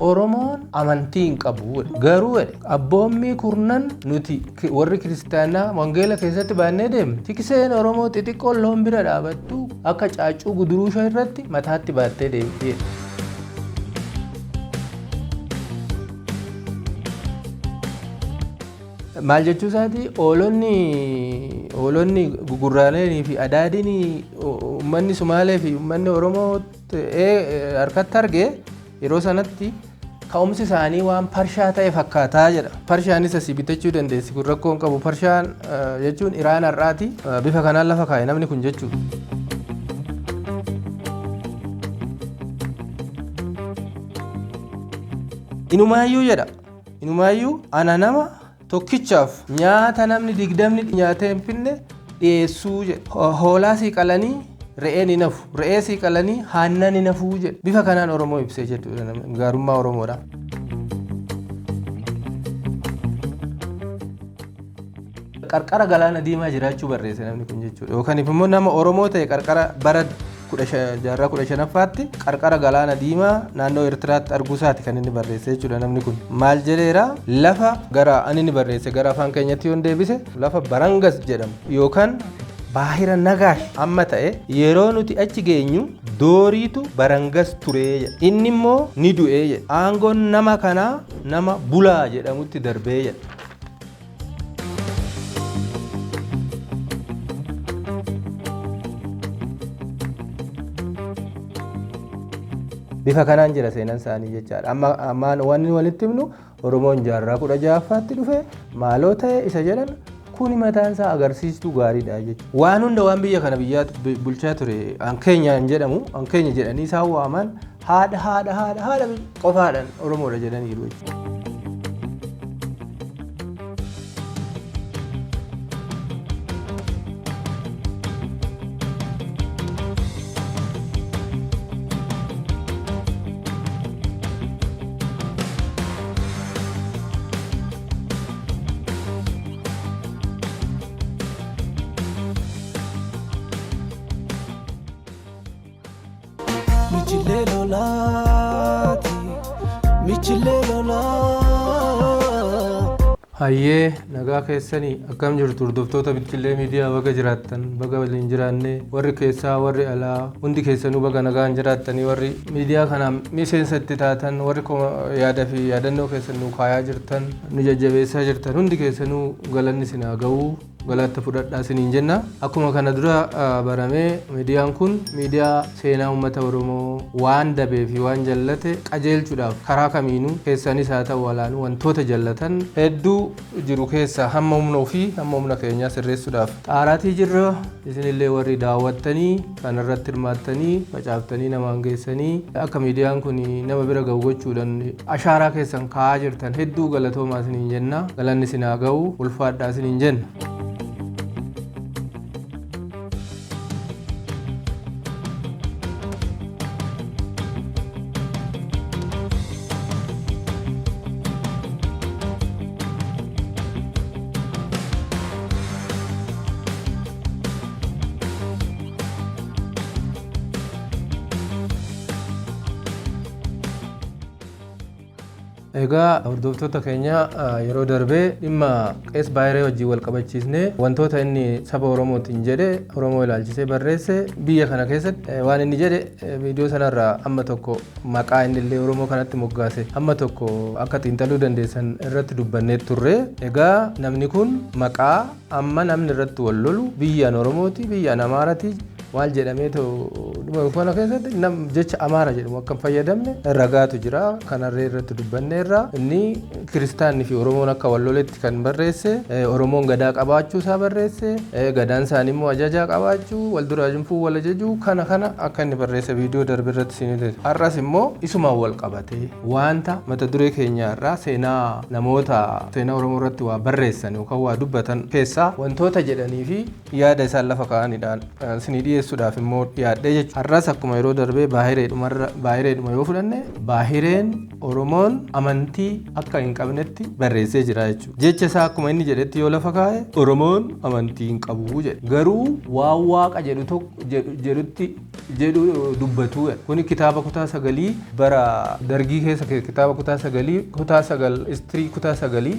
Oromoon amantii hin qabu garuu abboommii kurnan nuti warri kiristaanaa wangeela keessatti baannee deemne tikseen Oromoo xixiqqoon loon bira dhaabattu akka caaccuu guduruu irratti mataatti baattee deemti. Maal jechuu isaati hoolonni gugurraaleenii fi adaadiin uummanni Sumaalee fi uummanni Oromoo harkatti arge yeroo sanatti ka'umsi isaanii waan parshaa ta'e fakkaataa jedha. Parshaanis asii bitachuu dandeessi kun rakkoo hin qabu. Parshaan jechuun Iraan har'aati. Bifa kanaan lafa kaa'e namni kun jechuudha. Inumaayyuu jedha. Inumaayyuu ana nama tokkichaaf nyaata namni 20 nyaatee hin finne dhiyeessuu jedha. Hoolaa sii qalanii re'een hin hafu. Re'ee sii qalanii aannan hin hafuu jedha. Bifa kanaan Oromoo ibsee jechuudha gaarummaa Oromoodha. Qarqara galaana diimaa jiraachuu barreesse namni kun jechuudha. Yookaan immoo nama Oromoo ta'e qarqara bara jaarraa 15ffaatti qarqara galaana diimaa naannoo Eertiraatti arguu isaati kan inni barreesse jechuudha namni kun. Maal jedheera lafa gara ani inni barreesse gara afaan keenyatti yoon deebise lafa Barangas jedhamu yookaan Baahira Nagaash amma ta'e yeroo nuti achi geenyu dooriitu Barangas turee jedha. Inni immoo ni du'ee jedha. Aangoon nama kanaa nama Bulaa jedhamutti darbee jedha. Bifa kanaan jira seenan isaanii jechaadha. Amma ammaan wanni walitti himnu Oromoon jaarraa 16ffaatti dhufe maaloo ta'e isa jedhan kuni mataan isaa agarsiistuu gaariidha jechuudha. Waan hunda waan biyya kana biyyaa bulchaa ture an keenya hin jedhamu an keenya jedhanii isaan waaman haadha haadha haadha haadha qofaadhaan Oromoodha jedhaniiru jechuudha. Michilee lolaati, michilee lolaa. Hayyee nagaa keessanii akkam jirtu hordoftoota Bichillee Miidiyaa baga jiraattan baga waliin jiraanne warri keessaa warri alaa hundi keessanuu baga nagaan jiraattanii warri miidiyaa kanaan miseensa itti taatan warri yaada fi yaadannoo keessan nu kaayaa jirtan nu jajjabeessaa jirtan hundi keessanuu galanni isin haa ga'u. Galatta fudhadhaa isiniin jenna. Akkuma kana dura baramee miidiyaan kun miidiyaa seenaa uummata Oromoo waan dabee fi waan jallate qajeelchuudhaaf karaa kamiinuu keessanis haa ta'u alaanuu wantoota jallatan hedduu jiru keessaa hamma humna ofii hamma humna keenyaa sirreessuudhaaf xaaraatii jirra. Isinillee warri daawwattanii kanarratti hirmaattanii facaaftanii namaan geessanii akka miidiyaan kun nama bira ga'u gochuudhaan ashaaraa keessan kaa'aa jirtan hedduu galatoomaa isiniin jenna. Galanni isin haa ga'u ulfaadhaa isiniin jenna. Egaa hordoftoota keenya yeroo darbee dhimma Qees Baayiree wajjin wal qabachiisnee wantoota inni saba Oromootiin jedhe Oromoo ilaalchisee barreesse biyya kana keessatti waan inni jedhe viidiyoo sanarraa amma tokko maqaa inni illee Oromoo kanatti moggaase amma tokko akka xiinxaluu dandeessan irratti dubbannee turre. Egaa namni kun maqaa amma namni irratti wal lolu biyyaan Oromooti biyyaan Amaarati maal jedhamee dhuma kana keessatti jecha Amaara jedhamu akka hin fayyadamne ragaatu jira. Kanarree irratti dubbanneerra. Inni kiristaanni fi Oromoon akka wal loletti kan barreesse Oromoon gadaa qabaachuu isaa barreesse gadaan isaanii immoo ajajaa qabaachuu wal dura jinfuu wal ajajuu kana kana akka inni barreesse viidiyoo darbe irratti isin himte. Har'as immoo isumaan wal qabatee wanta mata duree keenya irraa seenaa namoota seenaa Oromoo irratti waa barreessan yookaan waa dubbatan keessaa wantoota jedhanii fi yaada isaan lafa kaa'anidhaan isinii dhiyeessa. Dhiyeessuudhaaf immoo dhiyaadhee jechuudha. Har'as akkuma yeroo darbee baahireedhuma yoo fudhanne, baahireen Oromoon amantii akka hin qabnetti barreessee jira jechuudha. Jecha isaa akkuma inni jedhetti yoo lafa kaa'e, Oromoon amantii hin qabu jedhe. Garuu waan waaqa jedhu tokko jedhutti jedhu dubbatu. Kuni kitaaba kutaa sagalii bara dargii keessa, kitaaba kutaa sagalii, kutaa sagal, history kutaa sagalii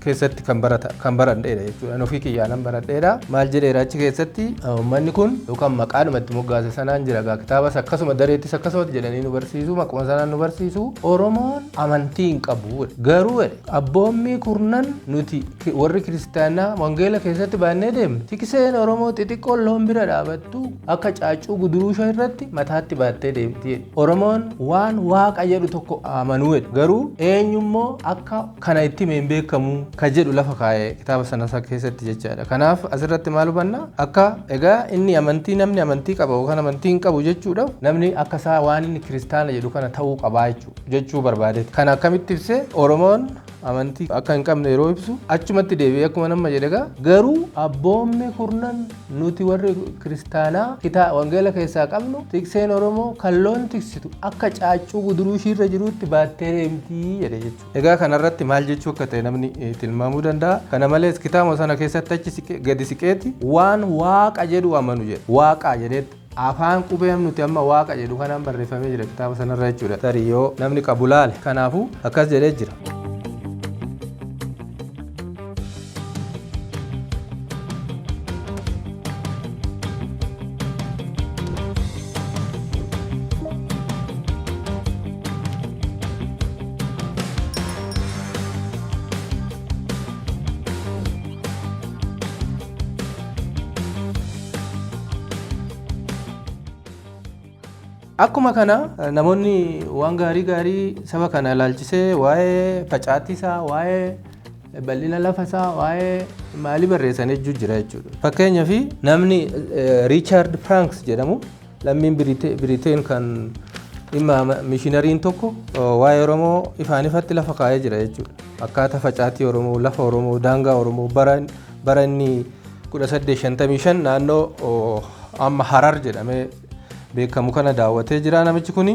keessatti kan barata kan baradheedha jechuudha. Ofii kiyyaanan baradheedha. Maal jedheera achi keessatti? Uummanni kun yookaan maqaadhuma itti moggaase sanaan jira gaa, kitaabas akkasuma dareettis akkasumatti jedhanii nu barsiisu, maquma sanaan nu barsiisu. Oromoon amantii hin qabu, garuu abboommii kurnan nuti warri kiristaanaa wangeela keessatti baannee deemnu tikseen Oromoo xixiqqoon loon bira dhaabattu akka caaccuu guduruusha irratti mataatti baattee deemti. Oromoon waan waaqa jedhu tokko amanuu, garuu eenyummoo akka kana itti hin beekamu ka jedhu lafa kaa'ee kitaaba sana keessatti jechaadha. Kanaaf asirratti maal hubanna? Akka egaa inni amantii, namni amantii qaba yookaan amantii hin qabu jechuudhaaf, namni akka isaa waan inni kiristaana jedhu kana ta'uu qabaa jechuu barbaadeeti. Kana akkamitti ibsee? Oromoon amantii akka hin qabne yeroo ibsu, achumatti deebi'ee akkuma nama jedhe egaa, garuu abboommi kurnan nuti warri kiristaanaa kitaa wangeela keessaa qabnu tikseen Oromoo kan loon tiksitu akka caaccuu guduruu ishiirra jirutti baattee deemtii jedhe jechuudha. Egaa kanarratti maal jechuu akka ta'e namni tilmaamuu danda'a. Kana malees kitaaba sana keessatti achi gadi siqeeti waan waaqa jedhu amanu jedhe. Waaqa jedheetti afaan qubee nuti amma waaqa jedhu kanaan barreeffamee jira kitaaba sanarra jechuudha. Tarii yoo namni qabu laale. Kanaafuu akkas jedhee jira. Akkuma kana namoonni waan gaarii gaarii saba kana ilaalchisee, waa'ee facaatii isaa, waa'ee bal'ina lafa isaa, waa'ee maalii barreessan hedduu jira jechuudha. Fakkeenyaaf namni Riichaard Franks jedhamu, lammiin Biriteen kan dhimma mishinariin tokko, waa'ee Oromoo ifaan ifatti lafa kaa'ee jira jechuudha. Akkaataa facaatii Oromoo, lafa Oromoo, daangaa Oromoo, bara inni 1855 naannoo amma Harar jedhamee beekamu kana daawwatee jira. Namichi kun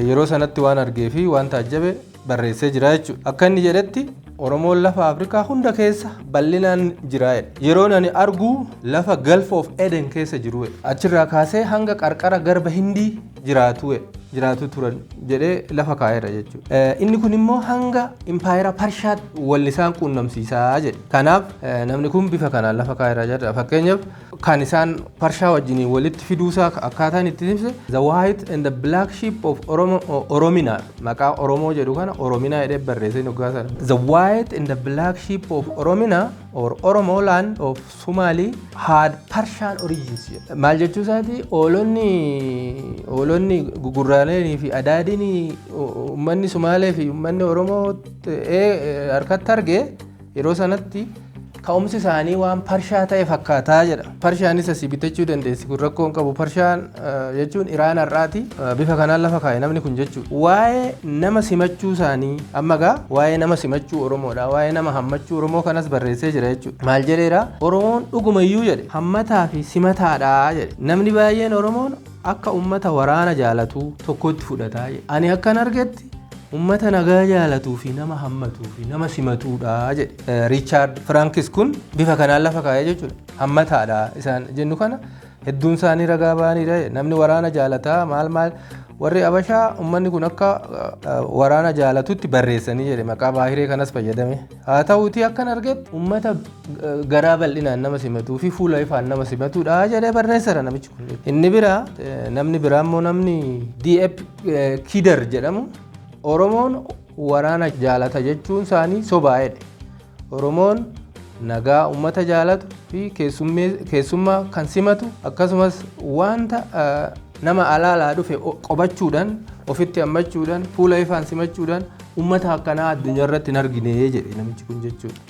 yeroo sanatti waan argee fi waan taajjabe barreessee jira jechuudha. Akka inni jedhetti, Oromoon lafa Afrikaa hunda keessa bal'inaan jira. Yeroo ani argu lafa Gulf of Eden keessa jiru. Achirraa kaasee hanga qarqara garba Hindii jiraatu turan jedhee lafa kaa'eera jechuudha. Inni kun immoo hanga impaayera Parshaatti wal isaan quunnamsiisaa jedhe. Kanaaf namni kun bifa kanaan lafa kaa'eera jedha. Fakkeenyaaf kan isaan Parshaa wajjin walitti fiduusaa akkaataan itti ibse, "The White and the Black Sheep of Oromo, Oromina", maqaa Oromoo jedhu kana Oromina jedhee barreessee hoggaa sana. "The White and the Black Sheep of Oromina or Oromo land of Somali had Persian origins" jedha. Maal jechuu isaati? Hoolonni gugurraalee fi adaadiin uummanni Sumaalee fi uummanni Oromoo harkatti arge yeroo sanatti ka'umsi isaanii waan Parshaa ta'e fakkaataa jedha. Parshaanis asii bitachuu dandeessi, kun rakkoo hin qabu. Parshaan jechuun Iraan har'aati. Bifa kanaan lafa kaa'e namni kun jechuudha. Waa'ee nama simachuu isaanii amma gaa, waa'ee nama simachuu Oromoodha. Waa'ee nama hammachuu Oromoo kanas barreessee jira jechuudha. Maal jedheera? Oromoon dhugumayyuu, jedhe, hammataa fi simataadha jedhe. Namni baay'een Oromoon akka uummata waraana jaalatu tokkotti fudhataa jedhe. Ani akkan argetti ummata nagaa jaalatuu fi nama hammatuu fi nama simatuudha jedhe. Riichaard Firankis kun bifa kanaan lafa kaa'ee jechuudha. Hammataadha isaan jennu kana hedduun isaanii ragaa ba'aniidha. Namni waraana jaalataa maal maal, warri Abashaa uummanni kun akka waraana jaalatutti barreessanii jedhe, maqaa baahiree kanas fayyadame. Haa ta'uutii akkan argetti ummata garaa bal'inaan nama simatuu fi fuula ifaan nama simatuudha jedhee barreessara namichi kun. Inni biraa, namni biraa immoo, namni D.F. Kidder jedhamu, Oromoon waraana jaalata jechuun isaanii sobaa'edha. Oromoon nagaa uummata jaalatu fi keessummaa kan simatu, akkasumas wanta nama alaalaa dhufe qobachuudhaan, ofitti hammachuudhaan, fuula ifaan simachuudhaan uummata akkanaa addunyaa irratti hin argine jedhe namichi kun jechuudha.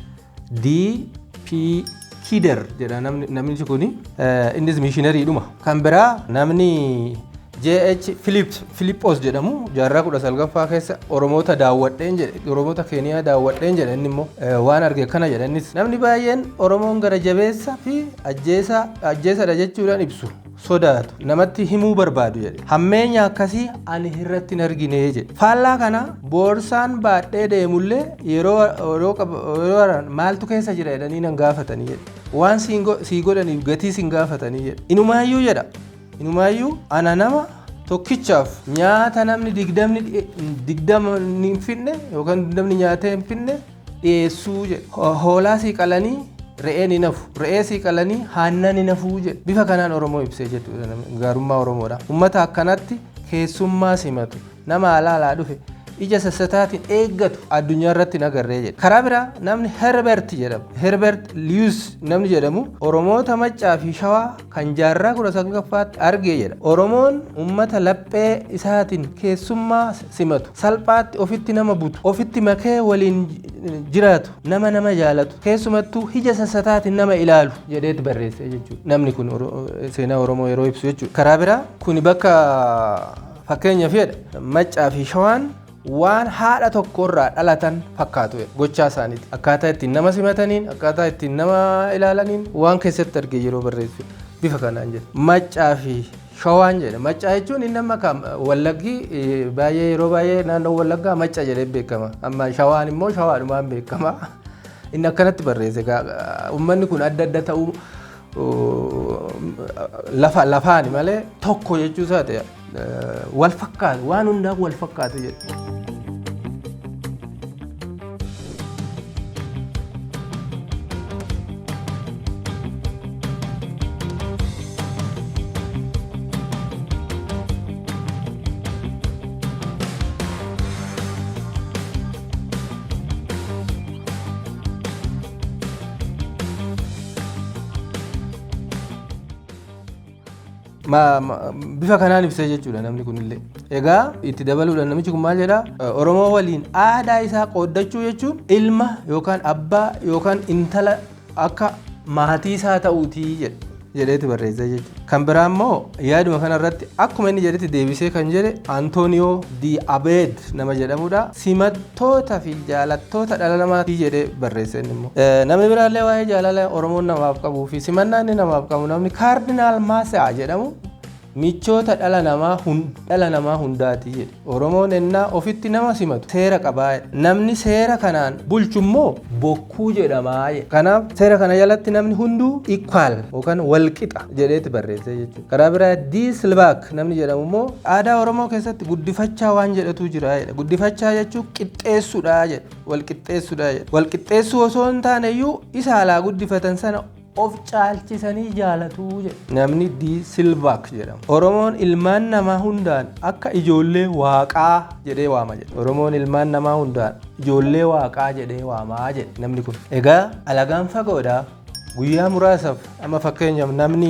D P Kidder jedha namichi kuni, innis mishinariidhuma. Kan biraa namni J.H. Philippos jedhamu jaarraa 19ffaa keessa Oromoota daawwadheen jedhe, Oromoota Keeniyaa daawwadheen jedhe. Inni immoo waan arge kana jedhe innis: namni baay'een Oromoon gara jabeessa fi ajjeesadha jechuudhaan ibsu. sodaatu, namatti himuu barbaadu jedhe. Hammeenya akkasii ani irratti hin argine jedhe. Faallaa kana boorsaan baadhee deemullee yeroo yeroo maaltu keessa jira jedhanii nan gaafatanii jedhe. Waan sii godhaniif gatii sin gaafatanii jedhe. Inumaayyuu jedha. Inumaayyuu ana nama tokkichaaf nyaata namni 20 hin finne yookaan 20 nyaatee hin finne dhiyeessuu jedhe. Hoolaa sii qalanii re'een hin hafu, re'ee sii qalanii aannan hin hafuu jedhe. Bifa kanaan Oromoo ibsee jechuudha, gaarummaa Oromoodha. Uummata akkanatti keessummaa simatu, nama alaalaa dhufe ija sassataatiin eeggatu addunyaa irratti hin agarree jedhe. Karaa biraa namni Herbert jedhamu, Herbert Lewis namni jedhamu, Oromoota Maccaa fi Shawaa kan jaarraa 19ffaatti argee jedha. Oromoon uummata laphee isaatiin keessummaa simatu, salphaatti ofitti nama butu, ofitti makee waliin jiraatu, nama nama jaalatu, keessumattuu ija sassataatiin nama ilaalu jedheeti barreesse jechuudha. Namni kun seenaa Oromoo yeroo ibsu jechuudha. Karaa biraa kuni bakka fakkeenyaaf jedha, Maccaa fi Shawaan waan haadha tokkorraa dhalatan fakkaatu gochaa isaaniiti. Akkaataa ittiin nama simataniin, akkaataa ittiin nama ilaalaniin waan keessatti argee yeroo barreessu bifa kanaan jedha. Maccaa fi Shawaan jedha. Maccaa jechuun inni amma Wallaggi baay'ee, yeroo baay'ee naannoo Wallaggaa Macca jedhee beekama. Amma Shawaan immoo Shawaadhumaan beekama. Inni akkanatti barreesse, uummanni kun adda adda ta'uu lafa lafaani malee tokko jechuu isaati, wal fakkaatu, waan hundaa wal fakkaatu jedhu. Bifa kanaan ibsee jechuudha namni kunillee. Egaa itti dabaluudhaan namichi kun maal jedhaa? Oromoo waliin aadaa isaa qooddachuu jechuun ilma yookaan abbaa yookaan intala akka maatii isaa ta'uutii jedha, jedheeti barreessee jechuudha. Kan biraa immoo yaaduma kanarratti akkuma inni jedhetti deebisee kan jedhe Antooniyoo Di Abeed nama jedhamudha. Simattoota fi jaalattoota dhala namaatii jedhee barreesse inni immoo. Namni biraallee waa'ee jaalala Oromoon namaaf qabuu fi simannaa inni namaaf qabu, namni Kaardinaal Maasaa jedhamu, michoota dhala namaa hundaati jedhe. Oromoon ennaa ofitti nama simatu seera qabaa jedhe. Namni seera kanaan bulchu immoo bokkuu jedhamaa jedhe. Kanaaf seera kana jalatti namni hunduu equal yookaan walqixa jedheeti barreesse jechuudha. Karaa biraa D. Silvaak namni jedhamu immoo aadaa Oromoo keessatti guddifachaa waan jedhatu jira jedhe. Guddifachaa jechuun qixxeessuudha jedhe. Wal qixxeessuudha jedhe. Wal qixxeessuu osoo hin taane iyyuu isa alaa guddifatan sana of caalchisanii jaalatuu jedhe. Namni D. Silvaak jedhamu. Oromoon ilmaan namaa hundaan akka ijoollee waaqaa jedhee waama jedhe. Oromoon ilmaan namaa hundaan ijoollee waaqaa jedhee waamaa jedhe namni kun. Egaa alagaan fagoodhaa guyyaa muraasaaf, amma fakkeenyaaf namni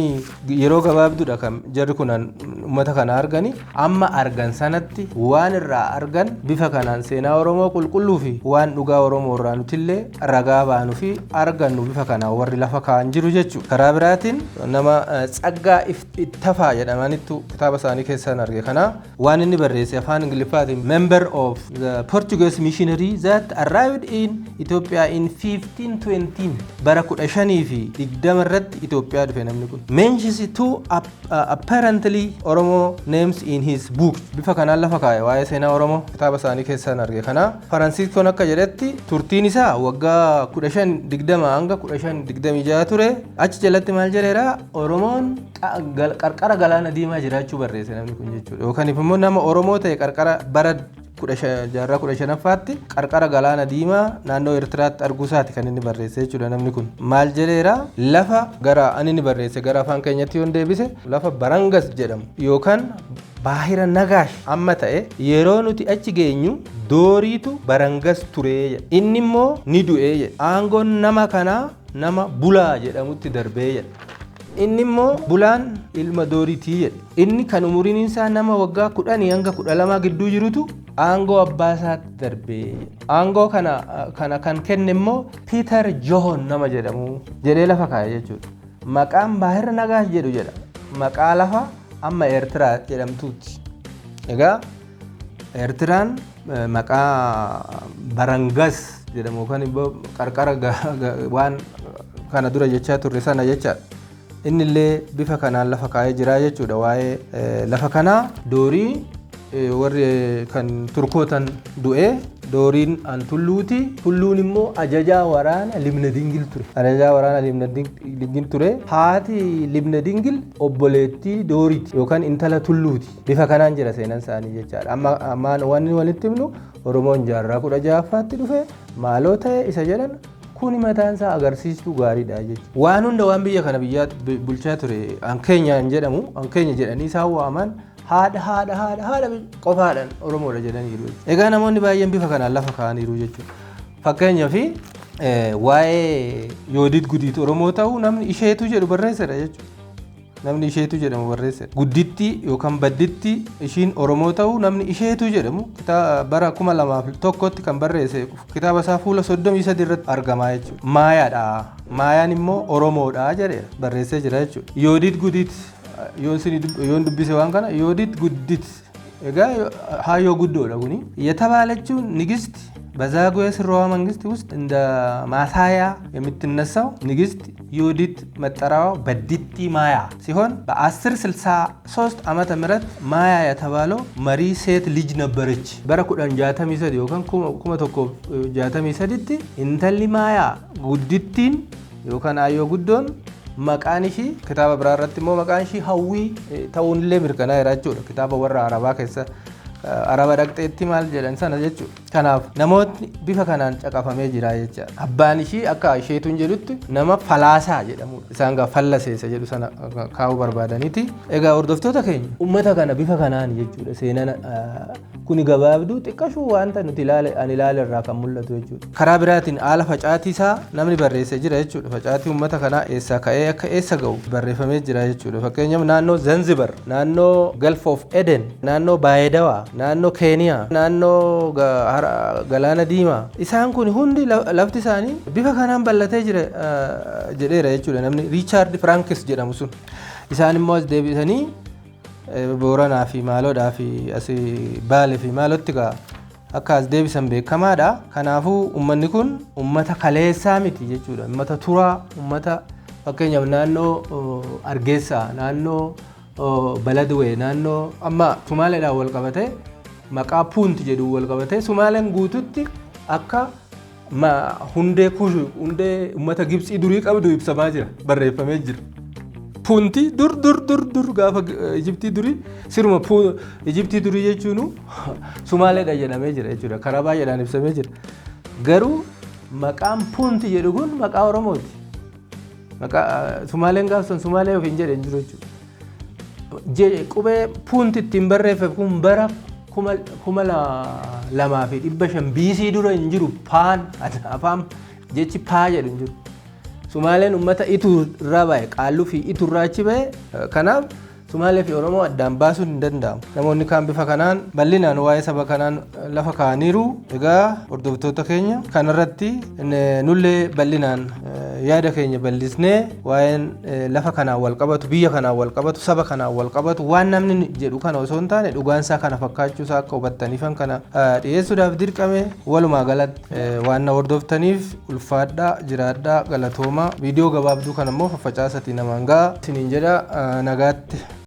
yeroo gabaabduudha kan jarri kun uummata kana argani, amma argan sanatti waan irraa argan bifa kanaan seenaa Oromoo qulqulluu fi waan dhugaa Oromoo irraa nutillee ragaa baanuu fi argannu bifa kanaan warri lafa kaa'an jiru jechuudha. Karaa biraatiin nama Tsaggaa Ittafaa jedhamanittu kitaaba isaanii keessaan arge kana, waan inni barreesse afaan Ingiliffaatiin, member of the Portuguese missionary that arrived in Ethiopia in 1520, bara 1520 irratti Itoophiyaa dhufe namni kun. Mentions two apparently Oromo names in his book. Bifa kanaan lafa kaa'e waa'ee seenaa Oromoo kitaaba isaanii keessaan arge kana. Faransiiskoon akka jedhetti turtiin isaa waggaa 1520 hanga 1526 ture. Achi jalatti maal jedheera? Oromoon qarqara galaana diimaa jiraachuu barreesse namni kun jechuudha. Yookaan immoo nama Oromoo ta'e qarqara bara jaarraa 15ffaatti qarqara galaana diimaa naannoo Eertiraatti arguu isaati kan inni barreesse jechuudha namni kun. Maal jedheera? Lafa gara ani inni barreesse gara afaan keenyatti yoon deebise, lafa Barangas jedhamu yookaan Baahira Nagaash amma ta'e, yeroo nuti achi geenyu Dooriitu Barangas turee jedha. Inni immoo ni du'ee jedha. Aangoon nama kanaa nama Bulaa jedhamutti darbee jedha. Inni immoo Bulaan ilma Dooriitii jedha. Inni kan umuriin isaa nama waggaa 10 hanga 12 gidduu jirutu aangoo abbaa isaatti darbee jedha. Aangoo kana kan kenne immoo Piiter Johon nama jedhamu jedhee lafa kaa'e jechuudha. Maqaan Baahira Nagaash jedhu jedha. Maqaa lafa amma Eertiraa jedhamtuuti. Egaa Eertiraan maqaa Barangas jedhamu yookaan immoo qarqara waan kana dura jechaa turre sana jechaadha. Innillee bifa kanaan lafa kaa'ee jira jechuudha waa'ee lafa kanaa. Doorii warri kan Turkootan du'e Dooriin an Tulluuti. Tulluun immoo ajajaa waraana Libna Dingil ture. Ajajaa waraana Libna Dingil ture. Haati Libna Dingil obboleettii Dooriiti yookaan intala Tulluuti. Bifa kanaan jira seenan isaanii jechaadha. Amma ammaan wanni walitti himnu Oromoon jaarraa 16ffaatti dhufe maaloo ta'e isa jedhan kuni mataan isaa agarsiistuu gaariidha jechuudha. Waan hunda waan biyya kana biyyaa bulchaa ture an keenya hin jedhamu, an keenya jedhanii isaan waaman haadha haadha haadha haadha qofaadhaan Oromoodha jedhaniiru. Egaa namoonni baay'een bifa kanaan lafa kaa'aniiru jechuudha. Fakkeenyaaf waa'ee Yoodit Gudiit Oromoo ta'uu namni isheetu jedhu barreessedha jechuudha. Namni isheetu jedhamu barreessedha. Gudditti yookaan badditti ishiin Oromoo ta'uu namni isheetu jedhamu bara 2001tti kan barreesse kitaaba isaa fuula 33 irratti argamaa jechuudha. Maayaadha. Maayaan immoo Oromoodha jedheera barreessee jira jechuudha. Yoodit Gudiit yoon dubbise waan kana Yoodit Guddit egaa hayyoo guddoodha kuni. የተባለችው ንግስት በዛጉዌ ስርወ መንግስት ውስጥ እንደ ማሳያ የምትነሳው ንግስት ዮዲት መጠሪያዋ በዲቲ ማያ ሲሆን በ1063 ዓመተ ምህረት ማያ የተባለው መሪ ሴት ልጅ ነበረች። bara 1063 yookaan 1063tti intalli Maayaa guddittiin yookaan Ayyoo guddoon maqaan ishii kitaaba biraa irratti immoo maqaan ishii Hawwii ta'uun illee mirkanaa'eera jechuudha. Kitaaba warra Arabaa keessa Araba dhaqxeetti maal jedhan sana jechuudha. Kanaaf namootni bifa kanaan caqafamee jira jecha. Abbaan ishii akka isheetuun jedhutti nama Falaasaa jedhamudha. Isaan gaa fallaseessa jedhu sana kaa'uu barbaadaniiti. Egaa hordoftoota keenya uummata kana bifa kanaan jechuudha seenaan kuni gabaabduu xiqqashuu wanta nuti ilaale ani ilaale irraa kan mul'atu jechuudha. Karaa biraatiin haala facaatii isaa namni barreessee jira jechuudha. Facaatii uummata kanaa eessaa ka'ee akka eessa ga'u barreeffamee jira jechuudha. Fakkeenyaaf naannoo Zanzibar, naannoo Gulf of Eden, naannoo Baayedawaa, naannoo Keeniyaa, naannoo Galaana Diimaa. Isaan kun hundi lafti isaanii bifa kanaan bal'atee jira jedheera jechuudha namni Riichaard Firankis jedhamu sun. Isaan immoo as deebisanii Booranaa fi maaloodhaa fi asii Baalee fi maalotti akka as deebisan beekamaadha. Kanaafuu uummanni kun uummata kaleessaa miti jechuudha. Uummata turaa, uummata fakkeenyaaf naannoo Argeessaa, naannoo Baladwee, naannoo amma Sumaaleedhaan wal qabatee maqaa Puunti jedhu wal qabatee Sumaaleen guututti akka hundee Kuush, hundee uummata Gibxii durii qabdu ibsamaa jira, barreeffamee jira. Puunti dur dur dur dur gaafa Ijiptii durii siruma Ijiptii durii jechuun Sumaaleedha jedhamee jira jechuudha. Karaa baay'eedhaan ibsamee jira. Garuu maqaan Puunti jedhu kun maqaa Oromooti. Maqaa Sumaaleen gaafsan Sumaalee ofiin jedhe hin jiru jechuudha. Qubee Puunti ittiin barreeffame kun bara 2500 BC dura hin jiru. Paan afaan jechi paa jedhu hin jiru. Sumaaleen uummata Ituu irraa ba'e, Qaalluu fi Ituu irraa achi ba'e. Kanaaf Sumaalee fi Oromoo addaan baasuun hin danda'amu. Namoonni kaan bifa kanaan bal'inaan waa'ee saba kanaan lafa kaa'aniiru. Egaa hordoftoota keenya kanarratti nullee bal'inaan yaada keenya bal'isnee waa'een lafa kanaan wal qabatu, biyya kanaan wal qabatu, saba kanaan wal qabatu waan namni jedhu kana osoo hin taane dhugaansaa kana fakkaachuusaa akka hubattaniifan kana dhiyeessuudhaaf dirqame. Walumaa galatti waan na hordoftaniif ulfaadhaa, jiraadhaa, galatoomaa. Viidiyoo gabaabduu kana immoo faffacaasatii namaan ga'a isiniin jedha, nagaatti.